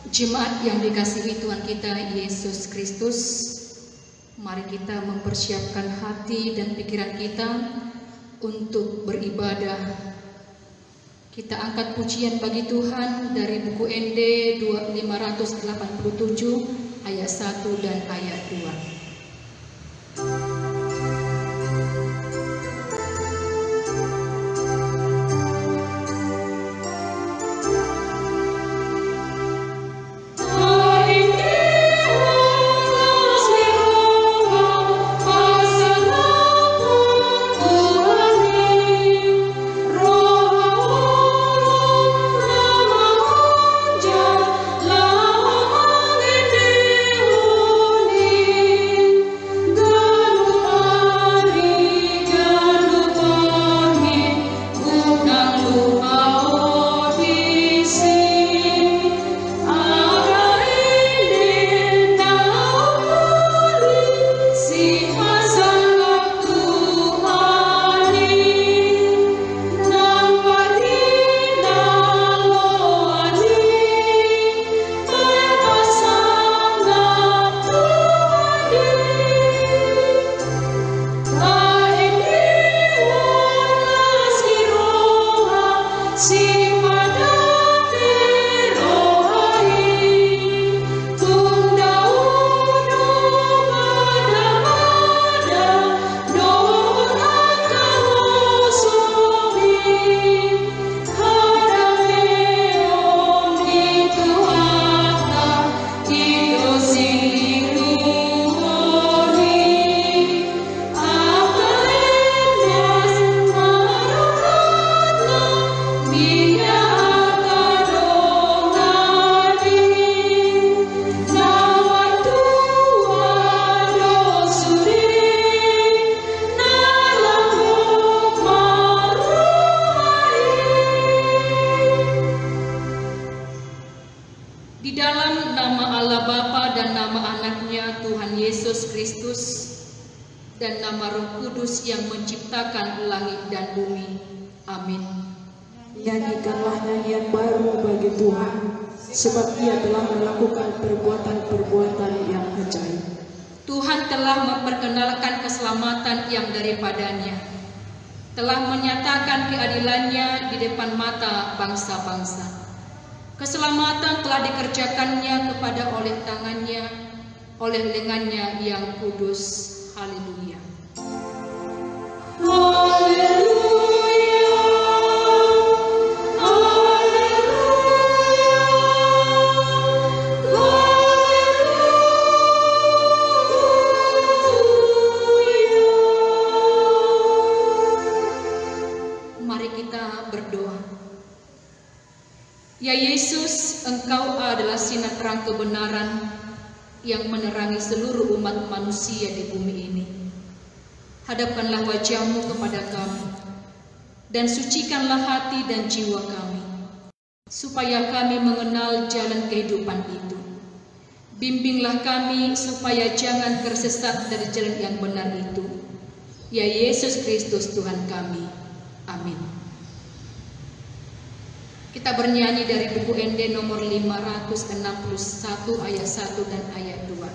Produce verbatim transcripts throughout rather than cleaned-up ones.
Jemaat yang dikasihi Tuhan kita Yesus Kristus, mari kita mempersiapkan hati dan pikiran kita untuk beribadah. Kita angkat pujian bagi Tuhan dari buku Ende dua, lima ratus delapan puluh tujuh, ayat satu dan ayat dua. Di dalam nama Allah Bapa dan nama Anaknya, Tuhan Yesus Kristus, dan nama Roh Kudus yang menciptakan langit dan bumi. Amin. Nyanyikanlah nyanyian baru bagi Tuhan, sebab Ia telah melakukan perbuatan-perbuatan yang ajaib. Tuhan telah memperkenalkan keselamatan yang daripadanya, telah menyatakan keadilannya di depan mata bangsa-bangsa. Keselamatan telah dikerjakannya kepada oleh tangannya, oleh lengannya yang kudus. Haleluya. Haleluya, haleluya, haleluya. Mari kita berdoa. Ya Yesus, Engkau adalah sinar terang kebenaran yang menerangi seluruh umat manusia di bumi ini. Hadapkanlah wajah-Mu kepada kami, dan sucikanlah hati dan jiwa kami, supaya kami mengenal jalan kehidupan itu. Bimbinglah kami supaya jangan tersesat dari jalan yang benar itu. Ya Yesus Kristus Tuhan kami. Amin. Kita bernyanyi dari buku Ende nomor lima ratus enam puluh satu ayat satu dan ayat dua.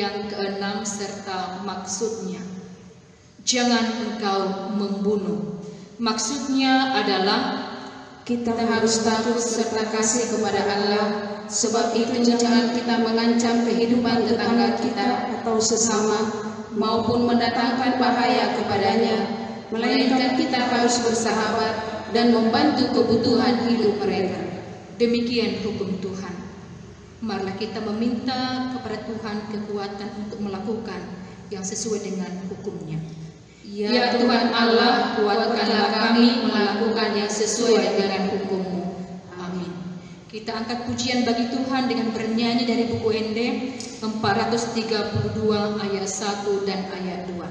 yang keenam serta maksudnya. Jangan engkau membunuh. Maksudnya adalah kita harus takut serta kasih kepada Allah, sebab itu jangan kita mengancam kehidupan tetangga kita atau sesama, maupun mendatangkan bahaya kepadanya, melainkan kita harus bersahabat dan membantu kebutuhan hidup mereka. Demikian hukum Tuhan. Marilah kita meminta kepada Tuhan kekuatan untuk melakukan yang sesuai dengan hukum-Nya. Ya Tuhan Allah, kuatkanlah kami melakukan yang sesuai dengan hukum-Mu. Amin. Kita angkat pujian bagi Tuhan dengan bernyanyi dari buku Ende empat ratus tiga puluh dua ayat satu dan ayat dua.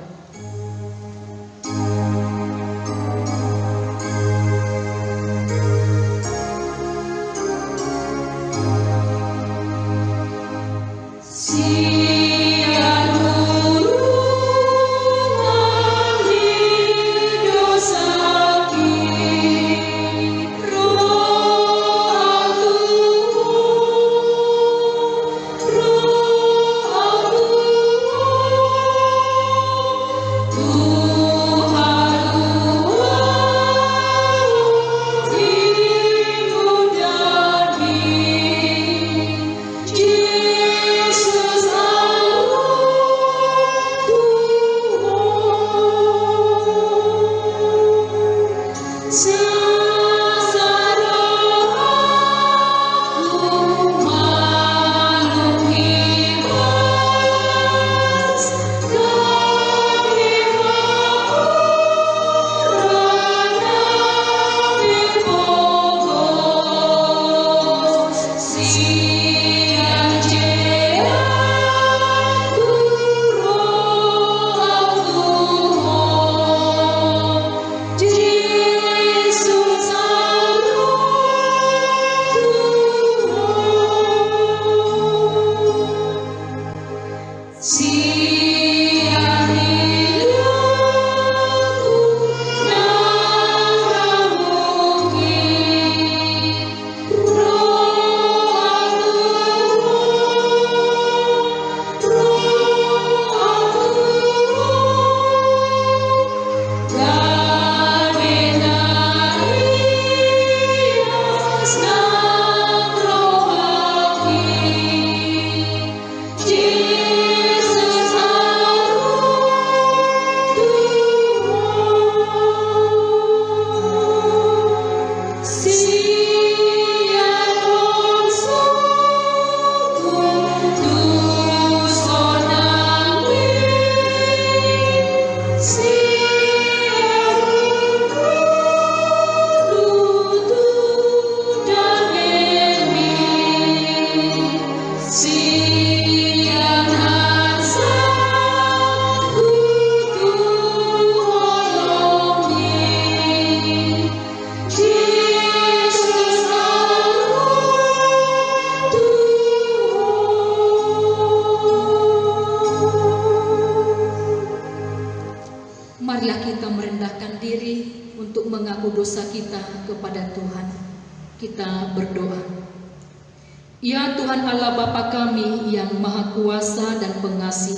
Marilah kita merendahkan diri untuk mengaku dosa kita kepada Tuhan. Kita berdoa. Ya Tuhan Allah Bapa kami yang Maha Kuasa dan Pengasih,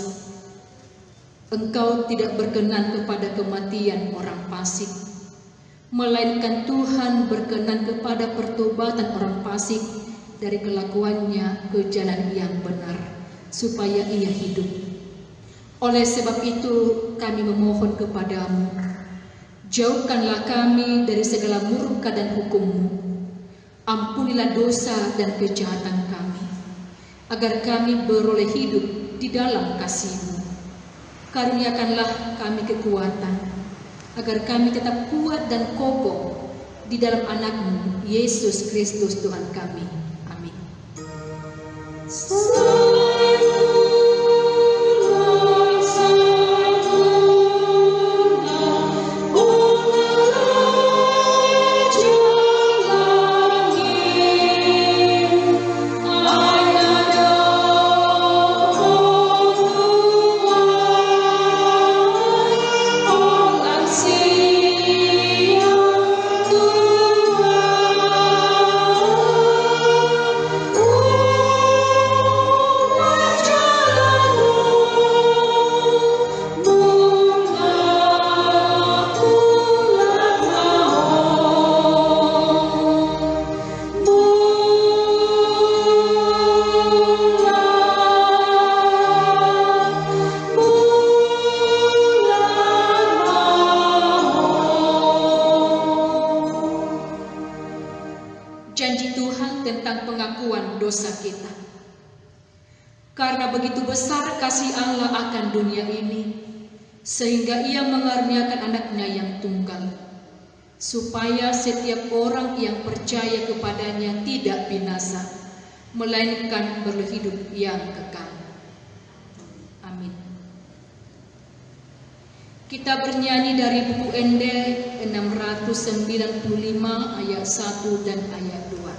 Engkau tidak berkenan kepada kematian orang fasik, melainkan Tuhan berkenan kepada pertobatan orang fasik dari kelakuannya ke jalan yang benar, supaya ia hidup. Oleh sebab itu, kami memohon kepada-Mu, jauhkanlah kami dari segala murka dan hukum-Mu. Ampunilah dosa dan kejahatan kami, agar kami beroleh hidup di dalam kasih-Mu. Karuniakanlah kami kekuatan, agar kami tetap kuat dan kokoh di dalam Anak-Mu, Yesus Kristus Tuhan kami. Amin. dosa kita. Karena begitu besar kasih Allah akan dunia ini, sehingga Ia mengaruniakan Anaknya yang tunggal, supaya setiap orang yang percaya kepada-Nya tidak binasa, melainkan beroleh hidup yang kekal. Amin. Kita bernyanyi dari buku Ende enam ratus sembilan puluh lima, ayat satu dan ayat dua.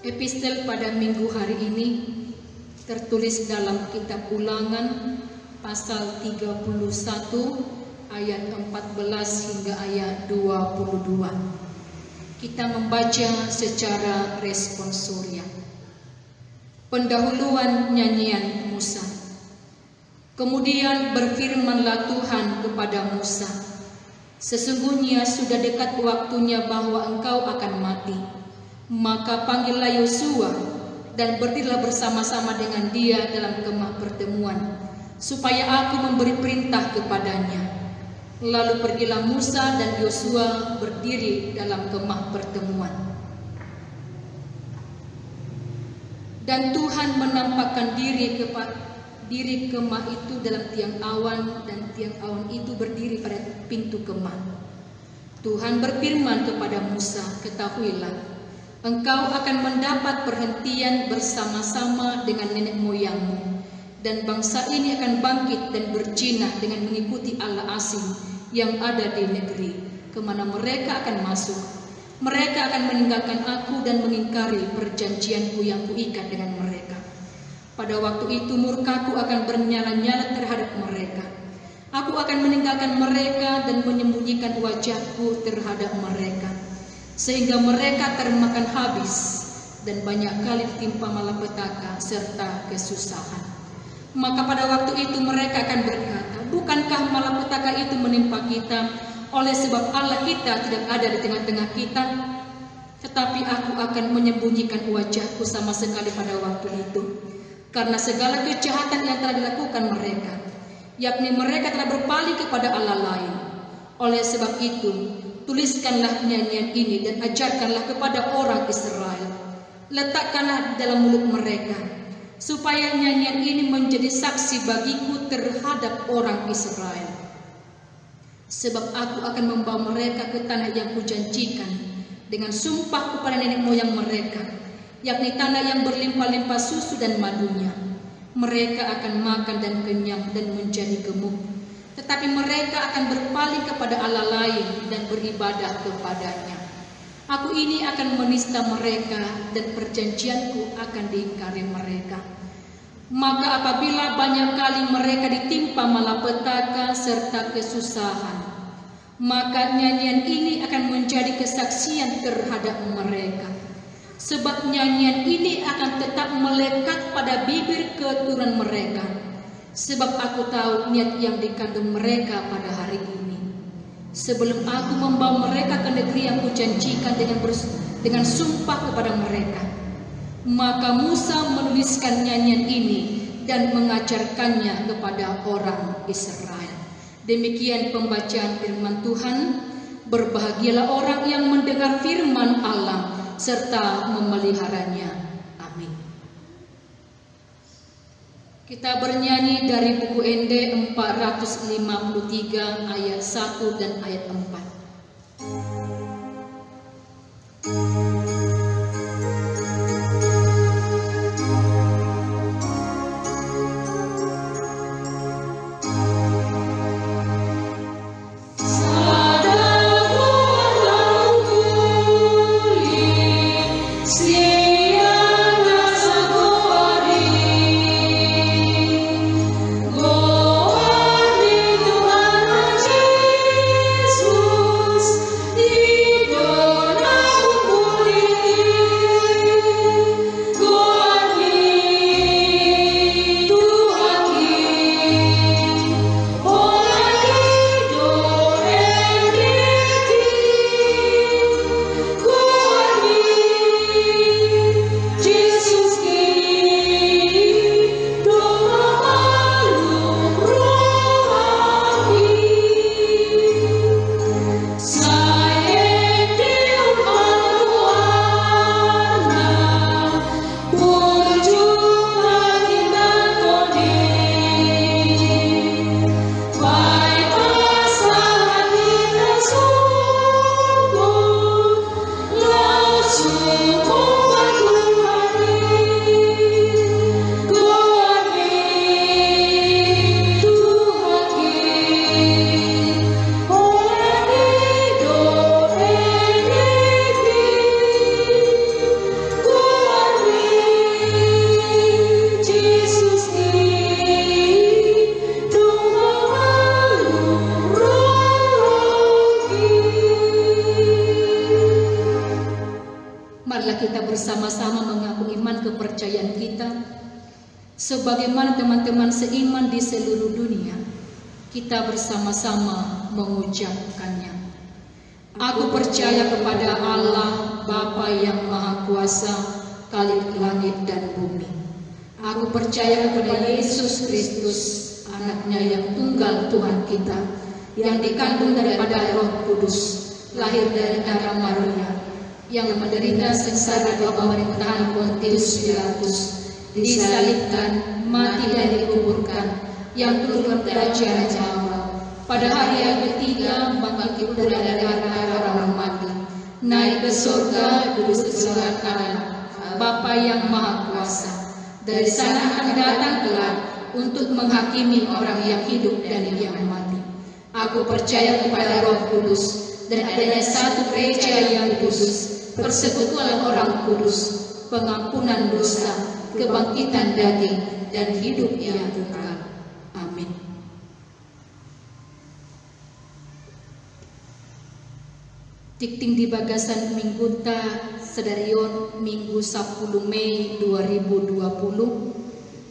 Epistel pada minggu hari ini tertulis dalam kitab Ulangan pasal tiga puluh satu ayat empat belas hingga ayat dua puluh dua. Kita membaca secara responsoria. Pendahuluan nyanyian Musa. Kemudian berfirmanlah Tuhan kepada Musa, "Sesungguhnya sudah dekat waktunya bahwa engkau akan mati. Maka panggillah Yosua dan berdirilah bersama-sama dengan dia dalam kemah pertemuan, supaya aku memberi perintah kepadanya." Lalu pergilah Musa dan Yosua berdiri dalam kemah pertemuan. Dan Tuhan menampakkan diri kepa-, diri kemah itu dalam tiang awan, dan tiang awan itu berdiri pada pintu kemah. Tuhan berfirman kepada Musa, "Ketahuilah, engkau akan mendapat perhentian bersama-sama dengan nenek moyangmu, dan bangsa ini akan bangkit dan berjinah dengan mengikuti allah asing yang ada di negeri kemana mereka akan masuk. Mereka akan meninggalkan Aku dan mengingkari perjanjian-Ku yang Kuikat dengan mereka. Pada waktu itu murka-Ku akan bernyala-nyala terhadap mereka. Aku akan meninggalkan mereka dan menyembunyikan wajah-Ku terhadap mereka, sehingga mereka termakan habis dan banyak kali ditimpa malapetaka serta kesusahan. Maka pada waktu itu mereka akan berkata, "Bukankah malapetaka itu menimpa kita? Oleh sebab Allah kita tidak ada di tengah-tengah kita? Tetapi aku akan menyembunyikan wajahku sama sekali pada waktu itu, karena segala kejahatan yang telah dilakukan mereka, yakni mereka telah berpaling kepada Allah lain. Oleh sebab itu, tuliskanlah nyanyian ini dan ajarkanlah kepada orang Israel. Letakkanlah di dalam mulut mereka, supaya nyanyian ini menjadi saksi bagiku terhadap orang Israel. Sebab aku akan membawa mereka ke tanah yang kujanjikan dengan sumpah kepada nenek moyang mereka, yakni tanah yang berlimpah-limpah susu dan madunya. Mereka akan makan dan kenyang dan menjadi gemuk, tetapi mereka akan berpaling kepada Allah lain dan beribadah kepadanya. Aku ini akan menista mereka, dan perjanjianku akan diingkari mereka. Maka apabila banyak kali mereka ditimpa malapetaka serta kesusahan, maka nyanyian ini akan menjadi kesaksian terhadap mereka. Sebab nyanyian ini akan tetap melekat pada bibir keturunan mereka. Sebab aku tahu niat yang dikandung mereka pada hari ini. Sebelum aku membawa mereka ke negeri yang kujanjikan dengan bers-, dengan sumpah kepada mereka." Maka Musa menuliskan nyanyian ini dan mengajarkannya kepada orang Israel. Demikian pembacaan firman Tuhan. Berbahagialah orang yang mendengar firman Allah serta memeliharanya. Amin. Kita bernyanyi dari buku Ende empat ratus lima puluh tiga ayat satu dan ayat empat. Marilah kita bersama-sama mengaku iman kepercayaan kita. Sebagaimana teman-teman seiman di seluruh dunia, kita bersama-sama mengucapkannya. Aku percaya kepada Allah, Bapa yang Maha Kuasa, Khalik langit dan bumi. Aku percaya kepada Yesus Kristus, Anaknya yang tunggal, Tuhan kita, yang dikandung daripada Roh Kudus, lahir dari darah Maria, yang menderita sengsara di bawah pemerintahan Pontius Pilatus, disalibkan, mati dan dikuburkan, yang turun ke kerajaan Allah. Pada hari yang ketiga, bangkit pula dari antara orang mati, naik ke surga, duduk di sebelah kanan Bapa yang Maha Kuasa. Dari sana akan datang kelak untuk menghakimi orang yang hidup dan yang mati. Aku percaya kepada Roh Kudus dan adanya satu gereja yang kudus, persekutuan orang kudus, pengampunan dosa, kebangkitan daging, dan hidup yang kekal. Amin. Tingting di bagasan Minggunta sadari on, Minggu sapuluh Mei dua ribu dua puluh.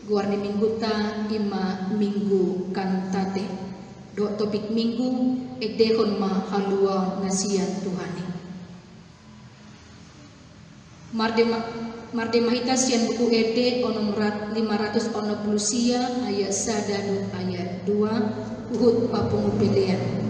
Goar ni mingguta i ma Minggu Kantate. Dohot topik minggu, endehon ma haluaon na sian Tuhan i. Marende ma, marende ma hita sian Buku Ende onom rat-, lima ratus onom pulu sia, ayat sada dohot ayat dua, huhut papungu pelean.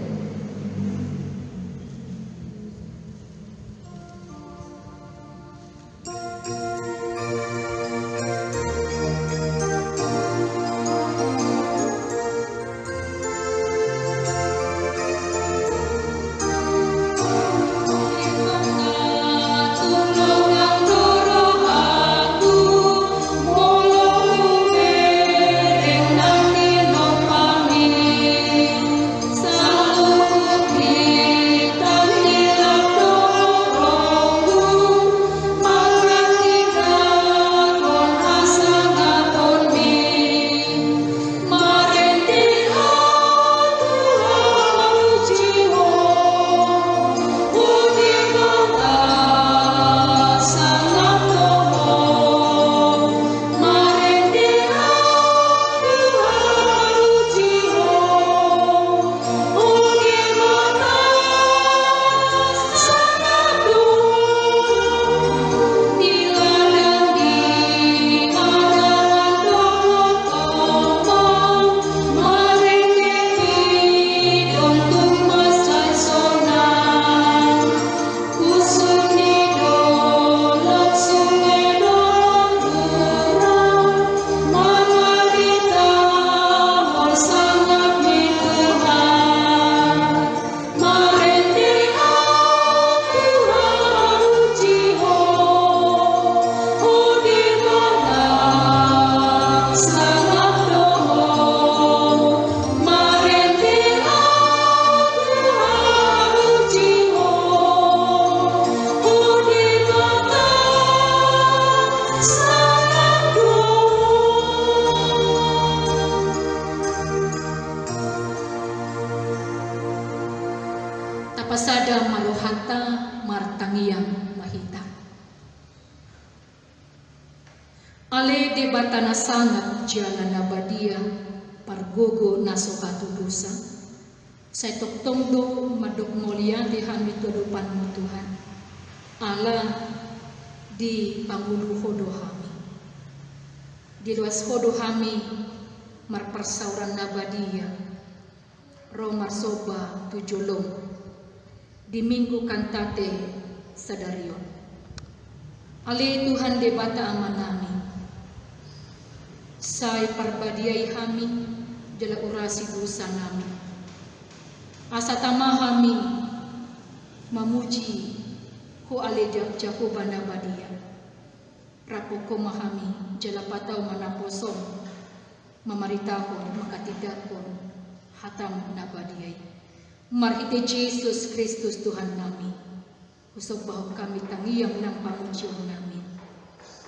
Tapasada ma rohanta, martangiang ma hita. Ale Debata na sangap jala na badia, pargogo na so hatudosan, sai tongtong do mandok mauliate hami tu adopanMu Tuhan, ala dipangulu Ho do hami, diloas Ho do hami marparsaoran na badia, ro marsomba tu joloM di Minggu Kantate sadari on. Ale Tuhan Debata Amanami, sai parbadiai hami jala urasi dosanami, asa tama hami mamuji Ho ale Ja-, Jahowa na badia. Raphon Ho ma hami jala patau ma naposoM mamaritahon, manghatindanghon hataM na badia i. Marhite Jesus Kristus Tuhannami, husombahon hami tangiang nang pamujionnami.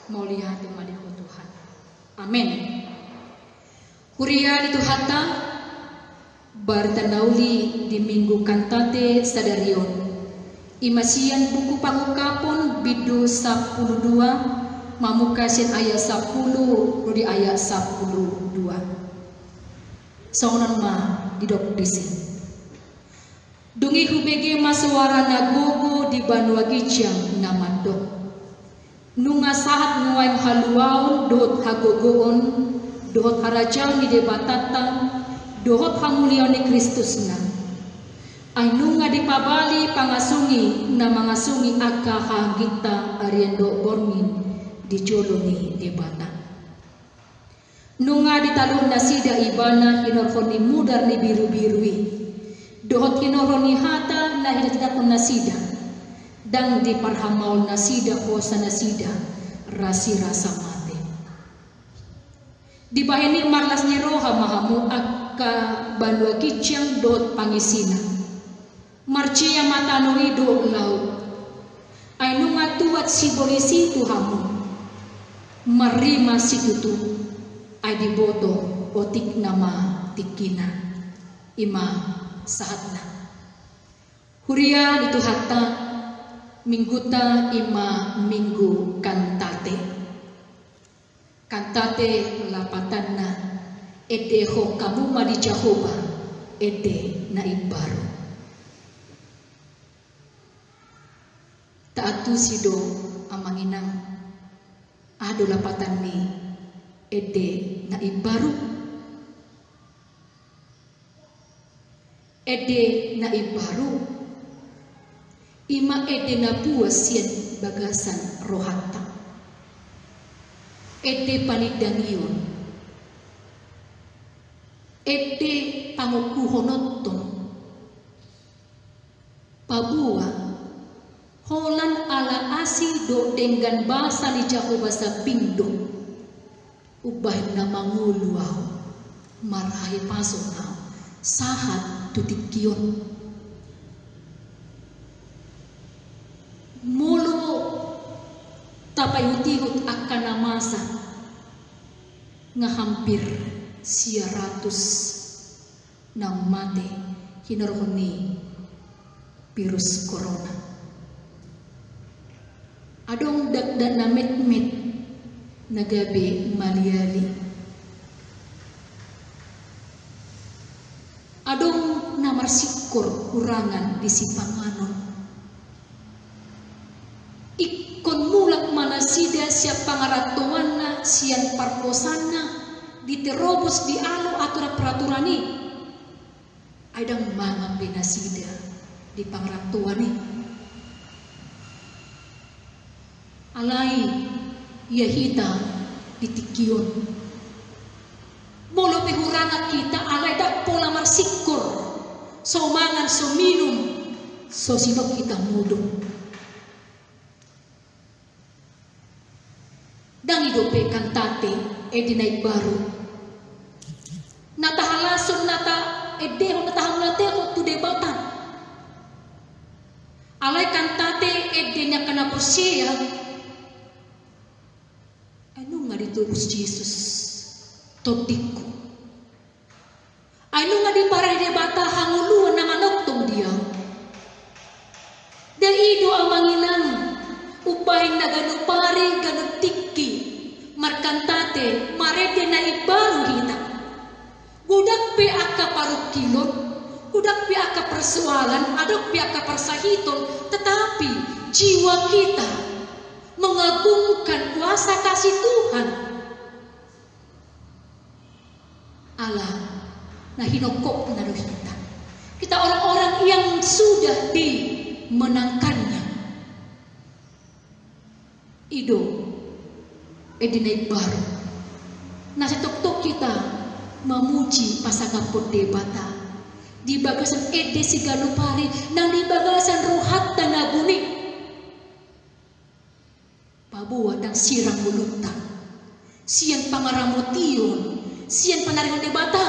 Mauliate ma di Ho Tuhan. Amen. Huria ni Tuhanta, barita na uli di Minggu Kantate sadari on, i ma sian Buku Pangungkapon bindu sampulu dua, mamungka sian ayat sampulu ro di ayat sampulu dua. Songon on ma didok disi. Dung i hubege ma soara na gogo di banua ginjang na mandok: Nunga sahat nuaeng haluaon dohot hagogoon dohot harajaon ni Debatanta dohot hamuliaon ni Kristusna. Ai nunga dipabali pangasung i na mangasungi angka hahaangginta arian dohot borngin di jolo ni Debata. Nunga ditaluhon nasida Ibana hinorhon ni mudar ni birubiru i, dohot hinorhon ni hata na hinatinathon nasida, ndang diparhamaol nasida hosa nasida rasirasa mate. Dibahen i marlas ni roha ma hamu angka banua ginjang dohot pangisina. Marjea ma tano i dohot laut. Ai nunga tuat sibolis i tu hamu, marrima situtu, ai diboto otikna ma tingkina. I ma sahatna. Huria ni Tuhanta, mingguta i ma Minggu Kantate. Kantate lapatanna, Endehon hamu ma di Jahowa ende na imbaru. Taantusi do, amang inang, aha do lapatan ni ende na imbaru? Ende na imbaru, i ma ende na puas sian bagasan rohanta. Ende panindangion, ende pangokuhononton. Paboa, holan ala asi dohot denggan basa ni Jahowa sambing do umbahen na mangolu ahu, marhahipason ahu sahat tu tingki on. Molo tapaihutihut angka na masa, nga hampir sia ratus naung mate hinorhon ni virus corona. Adong dakdanak na metmet na gabe maliali. Adong na marsingkor hurangan di sipanganon. Ingkon mulak ma nasida sian pangarantoanna, sian parhosanna, diterobos dialo aturan peraturan i. Ai ndang mangan be nasida di pangarantoan i. Alai ia hita di tingki on, molo pe hurangan hita, alai ndang pola marsingkor, so mangan, so minum, so sinok hita modom. Ndang i dope kantate ende na imbaru na tahalashon, na taendehon, na tahamauliatehon tu Debata. Alai kantate ende ni angka na porsea, ai nunga ditobus Jesus tondingku. Ai nunga diparade Debata hangoluan na manongtong di ahu. Dang i do, amang inang, umbahen na ganup ari ganup tingki markantate marende na imbaru hita. Godang pe angka parungkilon, godang pe angka persoalan, adong pe angka parsahiton, tetapi jiwa kita mengagungkan kuasa kasih Tuhan. Ala na hinongkopna do hita. Kita orang-orang yang sudah dimenangkannya. I do ende na imbaru na sai tongtong hita mamuji pasangaphon Debata di bagasan ende siganup ari nang di bagasan rohanta na buni. Paboa ndang sirang ngolunta sian pangaramotion, sian panaringon Debata.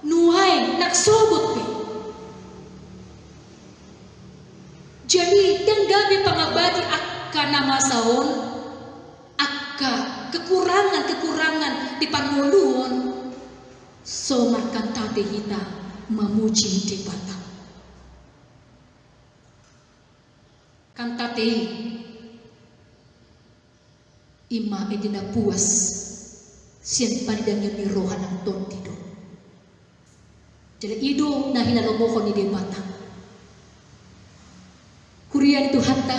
Nuaeng ndang sogot be. Jadi ndang gabe pangabati angka na masa on, angka kekurangan-kekurangan di parngoluon, so markantate hita mamuji Debata. Kantate i, i ma ende na puas sian panindangion ni roha nang tondi do. Jala i do na hinalomohon ni Debata. Huria ni Tuhanta,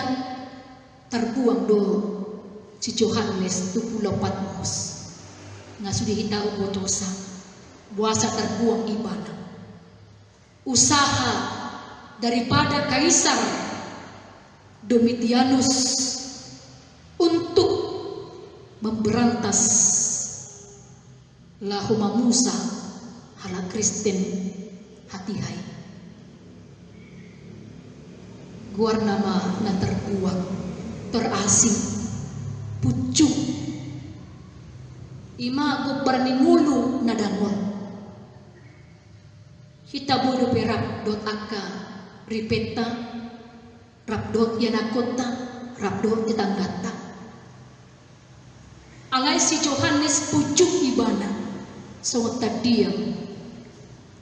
tarbuang do si Johannes tu Pulau Patmos. Nga sude hita hubotosa boasa tarbuang ibana. Usaha daripada Kaisar Domitianus untuk memberantas laho mamusa halak Kristen hatiha i. Goarna ma na terbuang, terasing, pucuk. I ma gombar ni ngolu na dangol. Hita boi dope rap dohot angka ripenta, rap dohot ianakhonta, rap dohot tetangganta. Alai si Johannes pucuk ibana, songon tandiang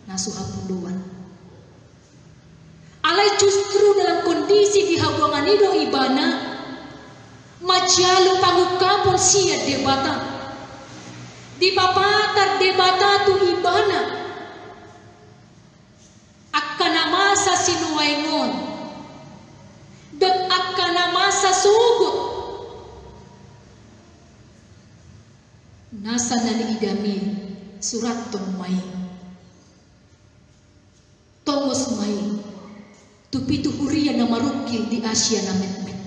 na so hapuloan. Alai justru dalam kondisi di habuangan i do ibana manjalo pangungkapon sian Debata. Dipapatar Debata tu ibana angka na masa sinuaeng on dohot angka na masa sogot. Nasa na niidami, surathon ma i. Tongos ma i tu pitu huria na marungkil di Asia na metmet.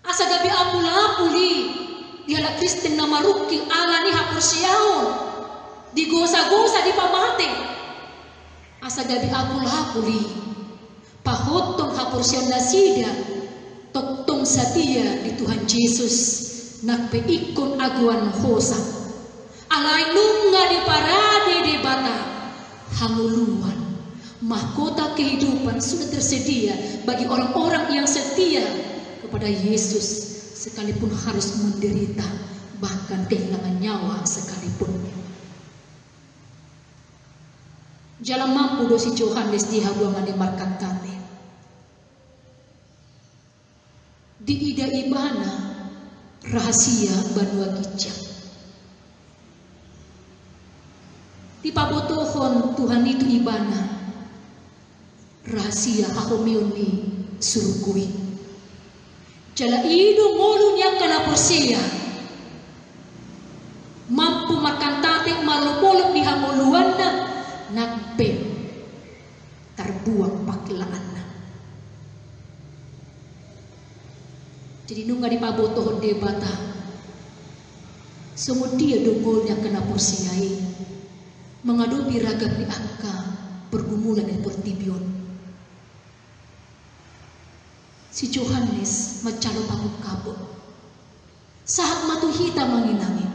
Asa gabe apul-apul i di halak Kristen na marungkil ala ni haporseaon, digosa-gosa, dipamate. Asa gabe apul-apul i pahothon haporseaon nasida tongtong satia di Tuhan Jesus, nang pe ingkon agoan hosa. Alai nunga diparade Debata hangoluan, mahkota kehidupan sudah tersedia bagi orang-orang yang setia kepada Yesus, sekalipun harus menderita, bahkan kehilangan nyawa sekalipun. Jala mampu do si Johannes di habuangan ni markantate. Diida ibana rahasia banua ginjang. Dipabotohon Tuhan i tu ibana rahasia hahomeon ni surgo i. Jala i do ngolu ni angka na porsea. Mampu markantate marolopolop di hangoluanna, nang pe tarbuang pangkilaanna. Jadi nunga dipabotohon Debata songon dia do ngolu ni angka na porsea i mangadopi ragam ni angka pergumulan di portibi on. Si Johannes manjalo pangungkapon. Sahat ma tu hita amang inang i.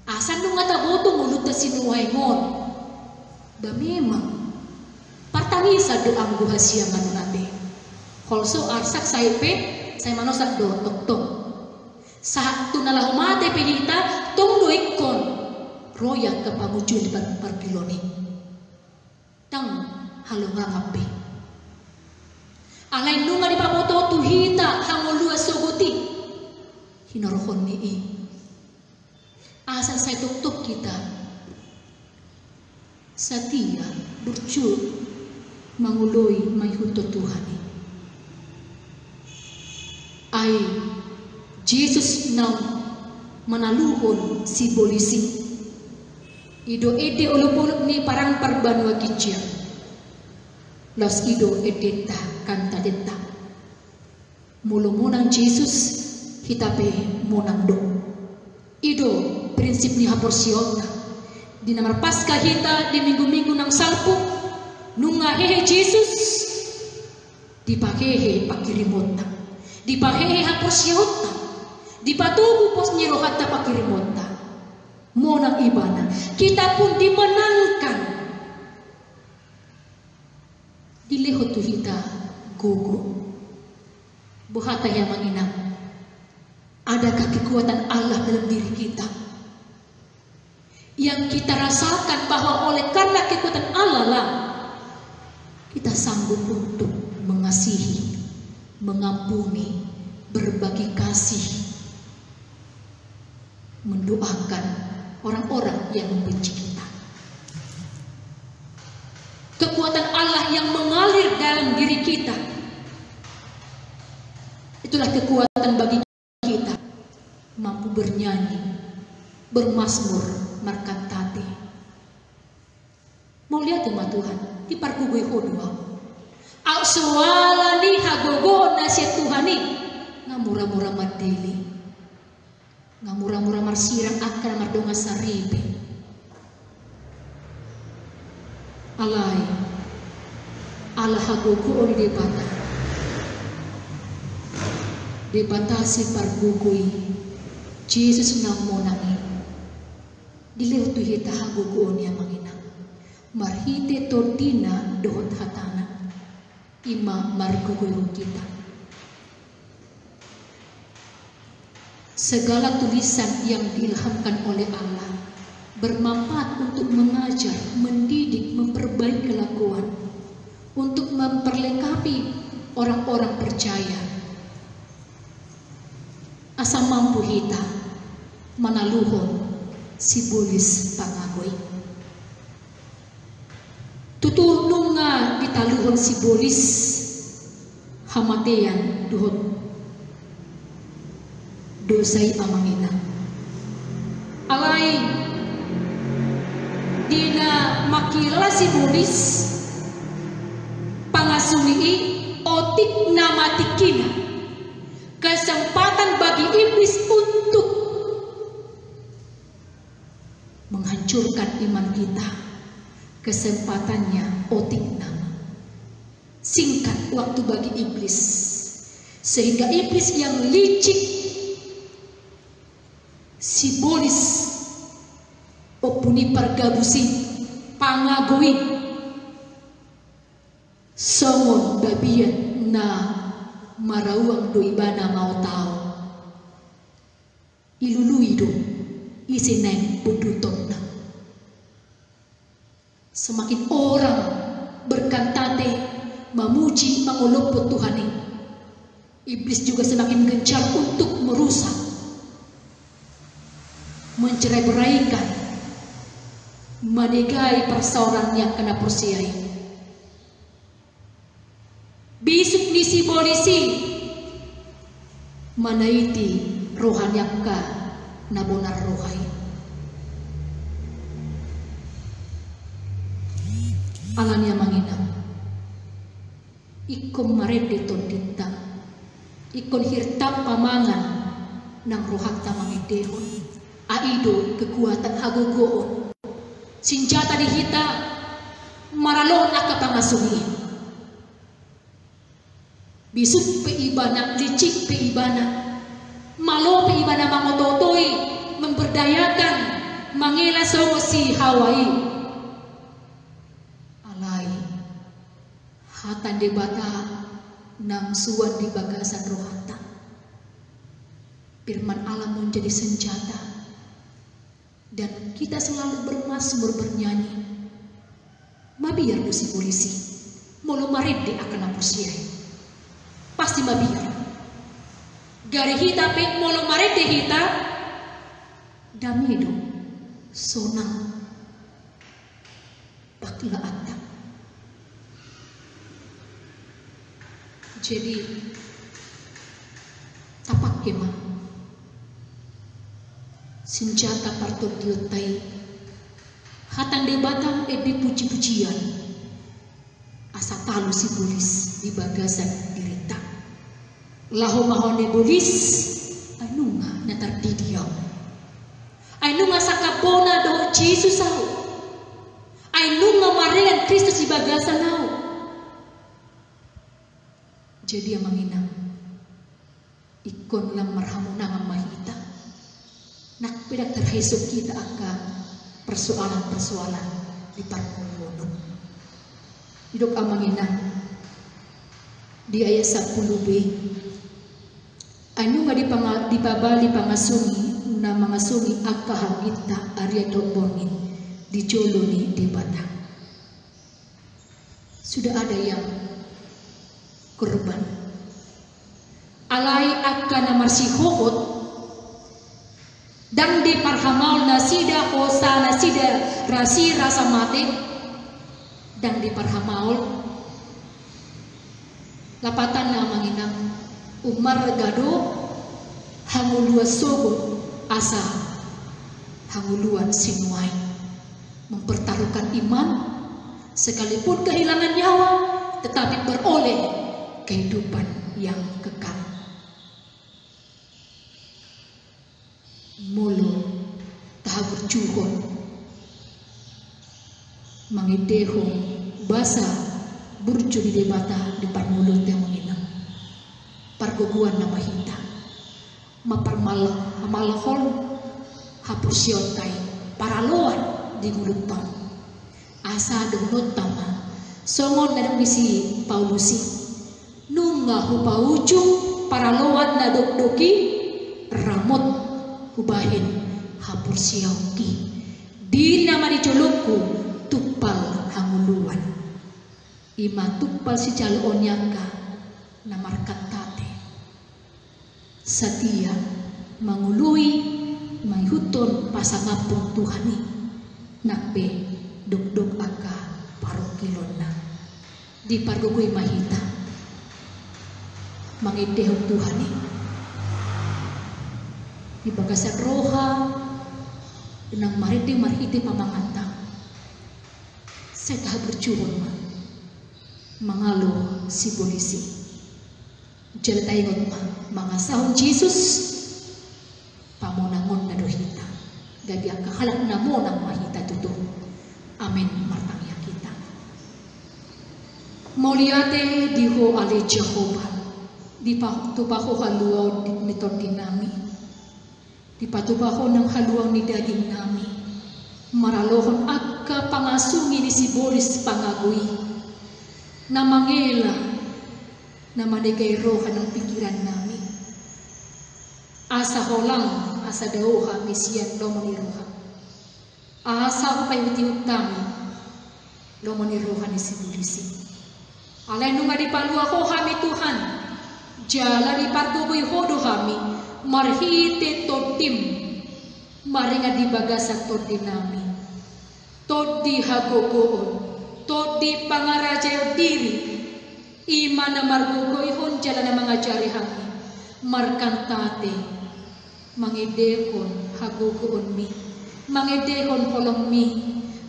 Asa nunga taboto ngolunta sinuaeng on. Ba memang partangisan do anggo hasiangan on ate. Holso arsak sae pe, sai manosak do tongtong. Sahat tu na laho mate pe hita, tong do ingkon ro i angka pangunjunan di par-, parpilon i. Ndang halongangan be. Alai nunga dipaboto tu hita hangoluan sogot i, hinorhon ni i. Asa sai tongtong hita satia, burju, mangoloi, maihuthon Tuhan i. Ai Jesus naung manaluhon sibolis i. I do ende olopolop ni parange parbanua ginjang. Laos i do endenta, kantatenta. Molo monang Jesus, hita pe monang do. I do prinsip ni haporseaonta. Di na marpaskah hita di minggu-minggu naung salpu, nunga hehe Jesus, dipahehe pangkirimonta, dipahehe haporseaonta, dipatogu pos ni rohanta pangkirimonta. Monang ibana, kita pun dimenangkan. Dilehon tu hita gogo. Boha hita i amang inang? Adakah kekuatan Allah dalam diri kita? Yang kita rasakan bahwa oleh karena kekuatan Allah lah, kita sanggup untuk mengasihi, mengampuni, berbagi kasih, mendoakan orang-orang yang membenci kita. Kekuatan Allah yang mengalir dalam diri kita, itulah kekuatan bagi kita mampu bernyanyi, bermazmur, markantate. Mauliate ma Tuhan, dipargogoi Ho do ahu. Aut so ala ni hagogoon na sian Tuhan i, nga mura-mura mandele, nga mura-mura marsirang angka na mardongan saripe. Alai ala hagogoon ni Debata, Debata sipargogoi, Jesus na monang i, dilehon tu hita hagogoon i amang inang, marhite tondina dohot hatana. I ma margogoihon hita. Segala tulisan yang diilhamkan oleh Allah bermanfaat untuk mengajar, mendidik, memperbaiki kelakuan, untuk memperlengkapi orang-orang percaya. Asa mampu hita manaluhon sibolis pangago i. Tutu nunga ditaluhon sibolis hamatean dohot dosa i, amang inang. Alai di na mangkilala sibolis pangasuni i, otik na matingkina, kesempatan bagi iblis untuk menghancurkan iman kita. Kesempatannya otik nama. Singkat waktu bagi iblis, sehingga iblis yang licik, sibolis, ompu ni pargabus i, pangago i, songon babiat na marauang do ibana maotao. Ilului do ise naeng bondutonna. Semakin orang berkantate, memuji, mangolophon Tuhan i, iblis juga semakin gencar untuk merusak, mencerai-beraikan, manegai parsaoran ni angka na porsea i. Bisuk ni sibolis i manaiti roha ni angka na bonar roha i. Alani, amang inang, ingkon marende tondinta, ingkon hirta pamangan nang rohanta mangendehon. Ai i do kekuatan, hagogoon, sinjata di hita maralohon angka pangasuni i. Bisuk pe ibana, licik pe ibana, malo pe ibana mangotootoi, memberdayakan, mangela songon si Hawa i. Alai hata ni Debata naung suan di bagasan rohanta. Firman Allah menjadi senjata. Dan kita selalu bermazmur, bernyanyi. Mabiar do sibolis i molo marende angka na porsea i. Pasti mabiar. Gari hita pe molo marende hita, dame do, sonang. Pakilaanta. Jadi, tapake ma sinjata partondionta i. Hata ni Debata ende pujipujian, asa talu sibolis di bagasan dirinta. Laho ma ho, ale bolis, ai nunga na tardidi ahu. Ai nunga sangkap bona dohot Jesus ahu. Ai nunga marean Kristus di bagasan ahu. Jadi, amang inang, ingkon lam marhamonangan ma hita. Nang pe ndang tarhaisop hita angka persoalan-persoalan di parngoluon on. Didok, amang inang, di ayat sampulu B, ai nunga dipanga-, dipabali pangasuni na mangasuni angka haluinta, arian dohot borngin di jolo ni Debata. Sudah ada yang korban. Alai angka na marsihohot, ndang diparhamaol nasida, hosa nasida rasi rasa mate, ndang diparhamaol. Lapatanna, amang inang, ummarga do hangoluan sogot asa hangoluan sinuaeng. Mempertaruhkan iman, sekalipun kehilangan nyawa, tetapi beroleh kehidupan yang kekal. Molo tahaburjuhon mangendehon basa burju ni Debata di parngoluonta, amang inang, pargogoanna ma hita. Maparmal-, mamalhol haporseaonta i, paraloan di ngolunta on. Asa dohononta ma songon na nidok ni si Paulus i: Nunga hupaujung paraloan na dokdok i, ramot hubahen haporseaonki. Diri nama di jolongku tumpal hangoluan. I ma tumpal sijaloon ni angka na markantate. Satia mangoloi mangihuthon pasangaphon Tuhan i, nang pe dokdok angka parungkilonna. Dipargogoi ma hita mangendehon Tuhan i di bagasan roha, nang marende marhite pamanganta. Sai tahaburjuhon ma mangalo sibolis i. Jala taingot ma mangasahon Jesus, pamonangonna do hita. Gabe angka halak na monang ma hita tutu. Amen. Martangiang hita. Mauliate di Ho ale Jahowa, dipatupa Ho haluaon ni tondinami. Dipatupa Ho nang haluaon ni dagingnami maralohon angka pangasungi ni sibolis pangago i, na mangela, na manegai roha nang pingkirannami. Asa holan, asa dao hami sian lomo ni roha. Asa hupaihutihut hami lomo ni roha ni sibolis i. Alai nunga dipalua Ho hami Tuhan, jala dipargogoi Ho do hami marhite tondim, maringan di bagasan tondinami. Tondi hagogoon, tondi pangarajaon diri, i ma na margogoihon jala na mangajari hami markantate, mangendehon hagogoonmi, mangendehon holongmi,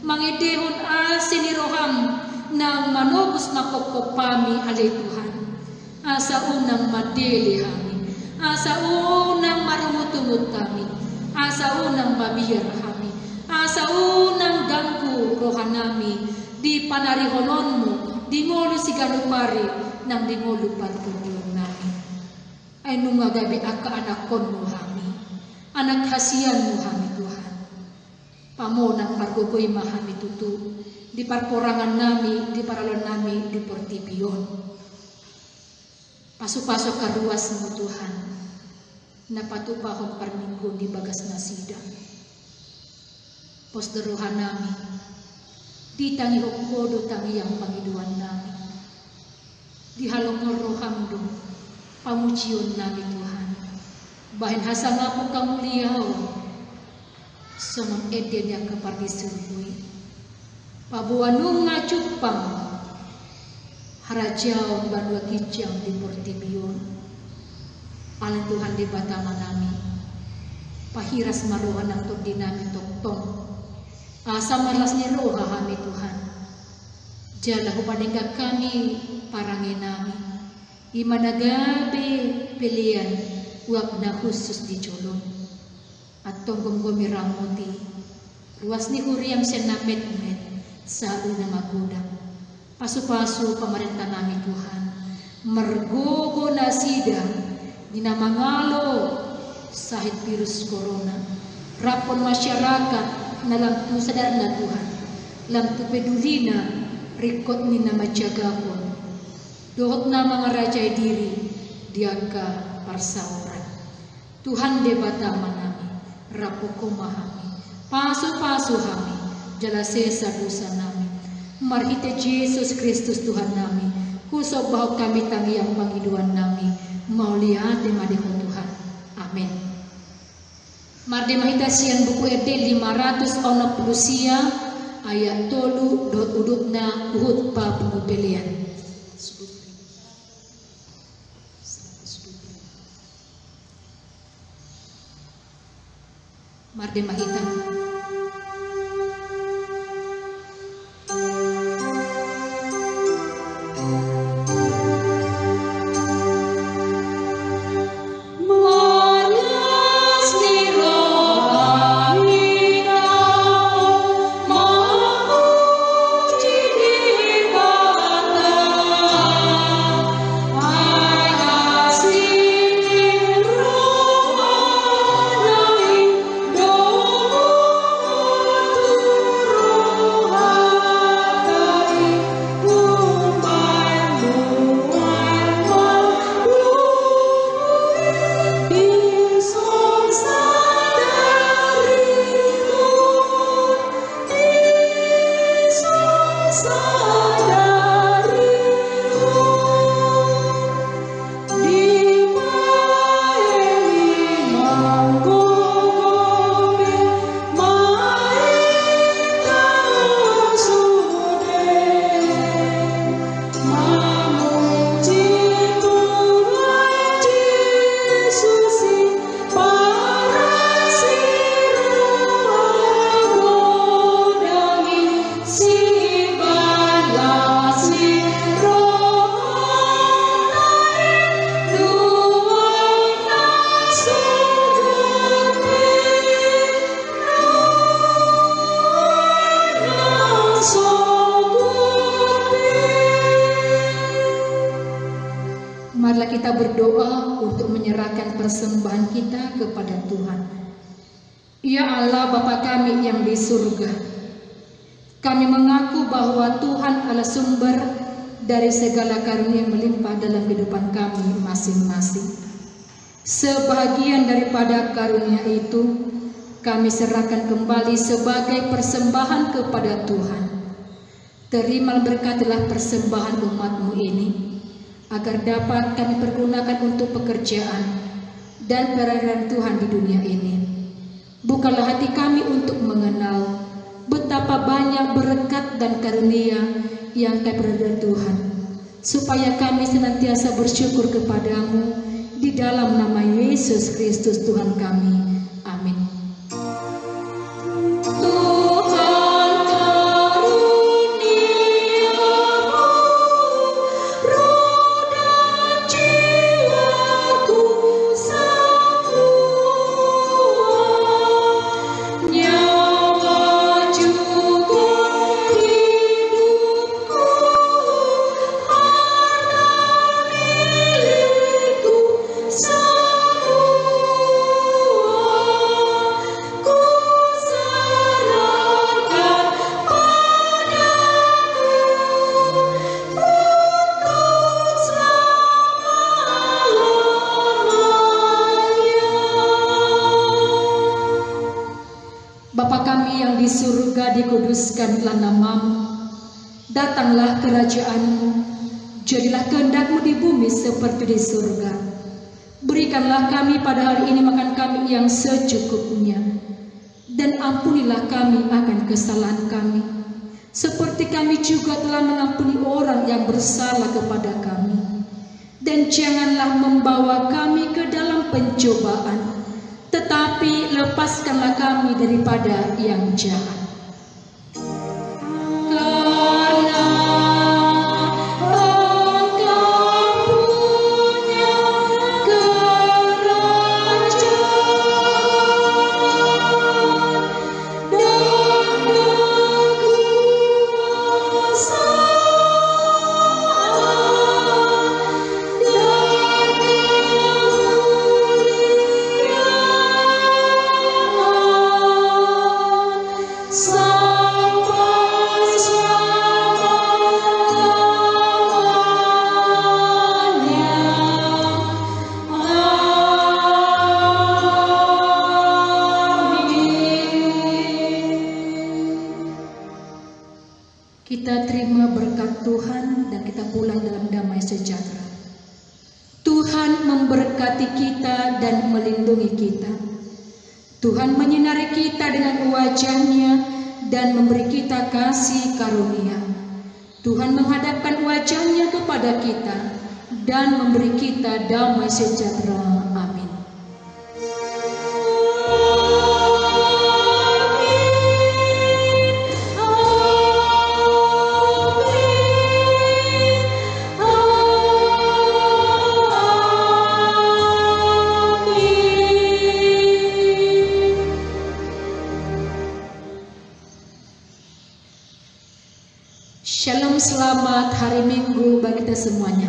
mangendehon asi ni roham, naung manobus manghophop hami ale Tuhan. Asa unang mandele hami, asa unang marungutungut hami, asa unang mabiar hami, asa unang ganggu rohanami di panarihononmu di ngolu siganup ari nang di ngolu partondionnami. Ai nunga gabe angka anakhonmu hami, anak hasianmu hami Tuhan. Pamonang pargogoi ma hami tutu di parporangannami, di paralannami di portibi on. Pasupasu angka ruasmu Tuhan, na patupahon parmingguon di bagas nasida. Pos do rohanami, ditangihon Ho do tangiang pangidoannami. Dihalongon roham do pamujionnami Tuhan, bahen hasangapon hamuliaon songon ende ni angka pardisurbu i. Paboa nunga jumpang harajaon banua ginjang di portibi on. Ale Tuhan Debata Amanami, pahiras ma roha nang tondinami tongtong, asa marlas ni roha hami Tuhan. Jala hupadenggan hami parangenami, i ma na gabe pelean uap na hushus di jolom. Antong gomgomi, ramoti ruas ni huriam sian na metmet, sahat tu na magodang. Pasupasu pamarenta nami Tuhan, margogo nasida di na mangalo sahit virus corona, rap dohot masyarakat na lam tu sadarna Tuhan, lam tu pedulina, ringkot ni na manjagahon dohot na mangarajai diri di angka parsaoran. Tuhan Debata Amanami, raphon Ho ma hami, pasupasu hami, jala sesa dosanami. Marhite Jesus Kristus Tuhannami, husombahon hami tangiang pangidoannami, mauliate ma di Ho Tuhan. Amen. Marende ma hita sian Buku Ende lima ratus onom pulu sia, ayat tolu dohot udutna huhut papungu pelean. Marende ma hita. berdoa untuk menyerahkan persembahan kita kepada Tuhan. Ya Allah, Bapa kami yang di surga, kami mengaku bahwa Tuhan adalah sumber dari segala karunia yang melimpah dalam kehidupan kami masing-masing. Sebahagian daripada karunia itu kami serahkan kembali sebagai persembahan kepada Tuhan. Terima berkatilah persembahan umat-Mu ini, agar dapat kami pergunakan untuk pekerjaan dan pelayanan Tuhan di dunia ini. Bukalah hati kami untuk mengenal betapa banyak berkat dan karunia yang kami peroleh dari Tuhan, supaya kami senantiasa bersyukur kepada-Mu, di dalam nama Yesus Kristus Tuhan kami. Amin. Tuhan, karuniamu, roh dan jiwaku semua, nyawa juga hidupku, harta milikku semua, ku serahkan pada-Mu untuk selama-lamanya. Bapa kami yang di surga, dikuduskanlah nama-Mu. Datanglah kerajaan-Mu. Jadilah kehendak-Mu di bumi seperti di surga. Berikanlah kami pada hari ini makan kami yang secukupnya. Dan ampunilah kami akan kesalahan kami, seperti kami juga telah mengampuni orang yang bersalah kepada kami. Dan janganlah membawa kami ke dalam pencobaan, tetapi lepaskanlah kami daripada yang jahat. Karena Engkau punya kerajaan dan kekuasaan dan kemuliaan sampai selama-lamanya. Amin. Kita terima berkat Tuhan dan kita pulang dalam damai sejahtera. Tuhan memberkati kita dan melindungi kita. Tuhan menyinari kita dengan wajah-Nya dan memberi kita kasih karunia. Tuhan menghadapkan wajah-Nya kepada kita dan memberi kita damai sejahtera. Amin. Shalom, selamat hari Minggu bagi kita semuanya.